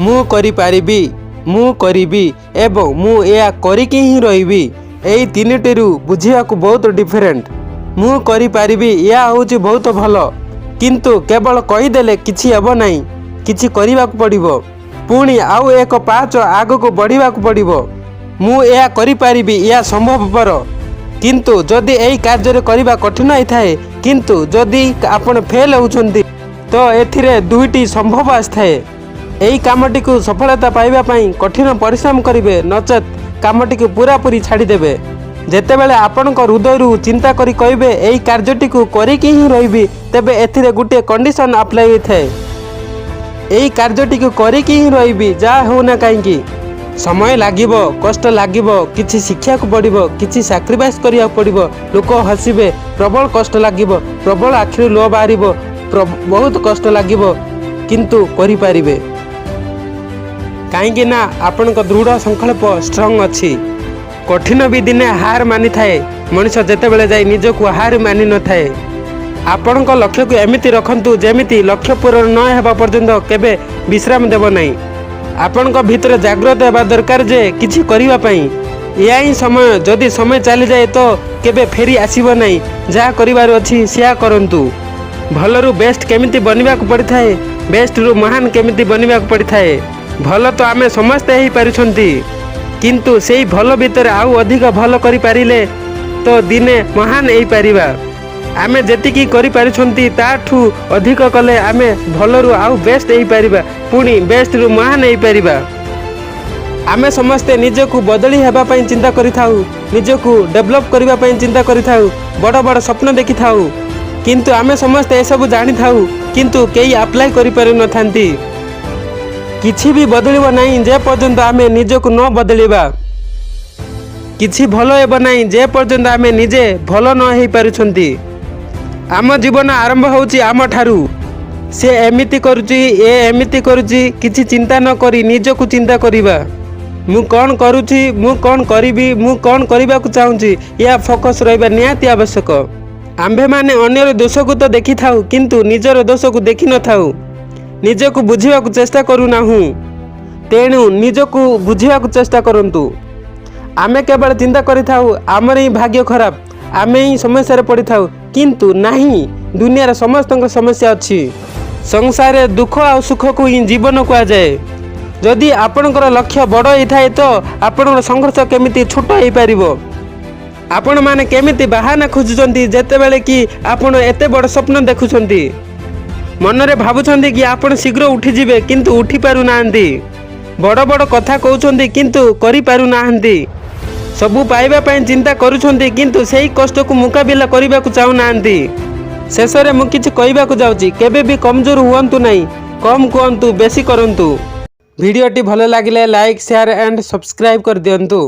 ମୁଁ କରିପାରିବି, ମୁଁ କରିବି ଏବଂ ମୁଁ ଏହା କରିକି ହିଁ ରହିବି, ଏଇ ତିନିଟିରୁ ବୁଝିବାକୁ ବହୁତ ଡିଫରେଣ୍ଟ। ମୁଁ କରିପାରିବି, ଏହା ହେଉଛି ବହୁତ ଭଲ। କିନ୍ତୁ କେବଳ କହିଦେଲେ କିଛି ହେବ ନାହିଁ। କିଛି କରିବାକୁ ପଡ଼ିବ। ପୁଣି ଆଉ ଏକ ପାହାଚ ଆଗକୁ ବଢ଼ିବାକୁ ପଡ଼ିବ। ମୁଁ ଏହା କରିପାରିବି, ଏହା ସମ୍ଭବପର। କିନ୍ତୁ ଯଦି ଏହି କାର୍ଯ୍ୟରେ କରିବା କଠିନ ହୋଇଥାଏ, କିନ୍ତୁ ଯଦି ଆପଣ ଫେଲ୍ ହେଉଛନ୍ତି, ତ ଏଥିରେ ଦୁଇଟି ସମ୍ଭବ ଆସିଥାଏ। ଏହି କାମଟିକୁ ସଫଳତା ପାଇବା ପାଇଁ କଠିନ ପରିଶ୍ରମ କରିବେ, ନଚେତ୍ କାମଟିକୁ ପୁରାପୁରି ଛାଡ଼ିଦେବେ। ଯେତେବେଳେ ଆପଣଙ୍କ ହୃଦୟରୁ ଚିନ୍ତା କରି କହିବେ, ଏହି କାର୍ଯ୍ୟଟିକୁ କରିକି ହିଁ ରହିବି, ତେବେ ଏଥିରେ ଗୋଟିଏ କଣ୍ଡିସନ୍ ଆପ୍ଲାଏ ହୋଇଥାଏ। ଏହି କାର୍ଯ୍ୟଟିକୁ କରିକି ହିଁ ରହିବି, ଯାହା ହେଉନା କାହିଁକି। ସମୟ ଲାଗିବ, କଷ୍ଟ ଲାଗିବ, କିଛି ଶିଖିବାକୁ ପଡ଼ିବ, କିଛି ସାକ୍ରିଫାଇସ୍ କରିବାକୁ ପଡ଼ିବ। ଲୋକ ହସିବେ, ପ୍ରବଳ କଷ୍ଟ ଲାଗିବ, ପ୍ରବଳ ଆଖିରୁ ଲୁହ ବାହାରିବ, ବହୁତ କଷ୍ଟ ଲାଗିବ, କିନ୍ତୁ କରିପାରିବେ। କାହିଁକି ନା ଆପଣଙ୍କ ଦୃଢ଼ ସଂକଳ୍ପ ଷ୍ଟ୍ରଙ୍ଗ ଅଛି। କଠିନ ବି ଦିନେ ହାର ମାନିଥାଏ ମଣିଷ ଯେତେବେଳେ ଯାଇ ନିଜକୁ ହାର ମାନିନଥାଏ। ଆପଣଙ୍କ ଲକ୍ଷ୍ୟକୁ ଏମିତି ରଖନ୍ତୁ, ଯେମିତି ଲକ୍ଷ୍ୟ ପୂରଣ ନ ହେବା ପର୍ଯ୍ୟନ୍ତ କେବେ ବିଶ୍ରାମ ଦେବ ନାହିଁ। ଆପଣଙ୍କ ଭିତରେ ଜାଗ୍ରତ ହେବା ଦରକାର ଯେ କିଛି କରିବା ପାଇଁ। ଏହା ହିଁ ସମୟ। ଯଦି ସମୟ ଚାଲିଯାଏ ତ କେବେ ଫେରି ଆସିବ ନାହିଁ। ଯାହା କରିବାର ଅଛି, ସେୟା କରନ୍ତୁ। ଭଲରୁ ବେଷ୍ଟ କେମିତି ବନିବାକୁ ପଡ଼ିଥାଏ, ବେଷ୍ଟରୁ ମହାନ କେମିତି ବନିବାକୁ ପଡ଼ିଥାଏ। ଭଲ ତ ଆମେ ସମସ୍ତେ ହେଇପାରୁଛନ୍ତି, କିନ୍ତୁ ସେଇ ଭଲ ଭିତରେ ଆଉ ଅଧିକ ଭଲ କରିପାରିଲେ ତ ଦିନେ ମହାନ ହେଇପାରିବା। ଆମେ ଯେତିକି କରିପାରୁଛନ୍ତି, ତାଠୁ ଅଧିକ କଲେ ଆମେ ଭଲରୁ ଆଉ ବେଷ୍ଟ ହେଇପାରିବା, ପୁଣି ବେଷ୍ଟରୁ ମହାନ ହେଇପାରିବା। ଆମେ ସମସ୍ତେ ନିଜକୁ ବଦଳି ହେବା ପାଇଁ ଚିନ୍ତା କରିଥାଉ, ନିଜକୁ ଡେଭଲପ୍ କରିବା ପାଇଁ ଚିନ୍ତା କରିଥାଉ, ବଡ଼ ବଡ଼ ସ୍ୱପ୍ନ ଦେଖିଥାଉ। କିନ୍ତୁ ଆମେ ସମସ୍ତେ ଏସବୁ ଜାଣିଥାଉ, କିନ୍ତୁ କେହି ଆପ୍ଲାଏ କରିପାରିନଥାନ୍ତି। କିଛି ବି ବଦଳିବ ନାହିଁ, ଯେ ପର୍ଯ୍ୟନ୍ତ ଆମେ ନିଜକୁ ନ ବଦଳିବା। କିଛି ଭଲ ହେବ ନାହିଁ, ଯେ ପର୍ଯ୍ୟନ୍ତ ଆମେ ନିଜେ ଭଲ ନ ହେଇପାରୁଛନ୍ତି। ଆମ ଜୀବନ ଆରମ୍ଭ ହେଉଛି ଆମଠାରୁ। ସେ ଏମିତି କରୁଛି, ଏ ଏମିତି କରୁଛି, କିଛି ଚିନ୍ତା ନ କରି ନିଜକୁ ଚିନ୍ତା କରିବା। ମୁଁ କ'ଣ କରୁଛି, ମୁଁ କ'ଣ କରିବି, ମୁଁ କ'ଣ କରିବାକୁ ଚାହୁଁଛି, ଏହା ଫୋକସ୍ ରହିବା ନିହାତି ଆବଶ୍ୟକ। ଆମ୍ଭେମାନେ ଅନ୍ୟର ଦୋଷକୁ ତ ଦେଖିଥାଉ, କିନ୍ତୁ ନିଜର ଦୋଷକୁ ଦେଖିନଥାଉ। ନିଜକୁ ବୁଝିବାକୁ ଚେଷ୍ଟା କରୁନାହୁଁ। ତେଣୁ ନିଜକୁ ବୁଝିବାକୁ ଚେଷ୍ଟା କରନ୍ତୁ। ଆମେ କେବଳ ଚିନ୍ତା କରିଥାଉ, ଆମର ହିଁ ଭାଗ୍ୟ ଖରାପ, ଆମେ ହିଁ ସମସ୍ୟାରେ ପଡ଼ିଥାଉ। କିନ୍ତୁ ନାହିଁ, ଦୁନିଆରେ ସମସ୍ତଙ୍କ ସମସ୍ୟା ଅଛି। ସଂସାରରେ ଦୁଃଖ ଆଉ ସୁଖକୁ ହିଁ ଜୀବନ କୁହାଯାଏ। ଯଦି ଆପଣଙ୍କର ଲକ୍ଷ୍ୟ ବଡ଼ ହେଇଥାଏ, ତ ଆପଣଙ୍କର ସଂଘର୍ଷ କେମିତି ଛୋଟ ହେଇପାରିବ? ଆପଣମାନେ କେମିତି ବାହାନା ଖୋଜୁଛନ୍ତି, ଯେତେବେଳେ କି ଆପଣ ଏତେ ବଡ଼ ସ୍ୱପ୍ନ ଦେଖୁଛନ୍ତି? ମନରେ ଭାବୁଛନ୍ତି କି ଆପଣ ଶୀଘ୍ର ଉଠିଯିବେ, କିନ୍ତୁ ଉଠି ପାରୁନାହାନ୍ତି। ବଡ଼ ବଡ଼ କଥା କହୁଛନ୍ତି, କିନ୍ତୁ କରିପାରୁନାହାନ୍ତି। ସବୁ ପାଇବା ପାଇଁ ଚିନ୍ତା କରୁଛନ୍ତି, କିନ୍ତୁ ସେଇ କଷ୍ଟକୁ ମୁକାବିଲା କରିବାକୁ ଚାହୁଁନାହାନ୍ତି। ଶେଷରେ ମୁଁ କିଛି କହିବାକୁ ଯାଉଛି। କେବେ ବି କମଜୋର ହୁଅନ୍ତୁ ନାହିଁ। କମ୍ କୁହନ୍ତୁ, ବେଶୀ କରନ୍ତୁ। ଭିଡ଼ିଓଟି ଭଲ ଲାଗିଲେ ଲାଇକ୍, ସେୟାର ଆଣ୍ଡ ସବସ୍କ୍ରାଇବ୍ କରିଦିଅନ୍ତୁ।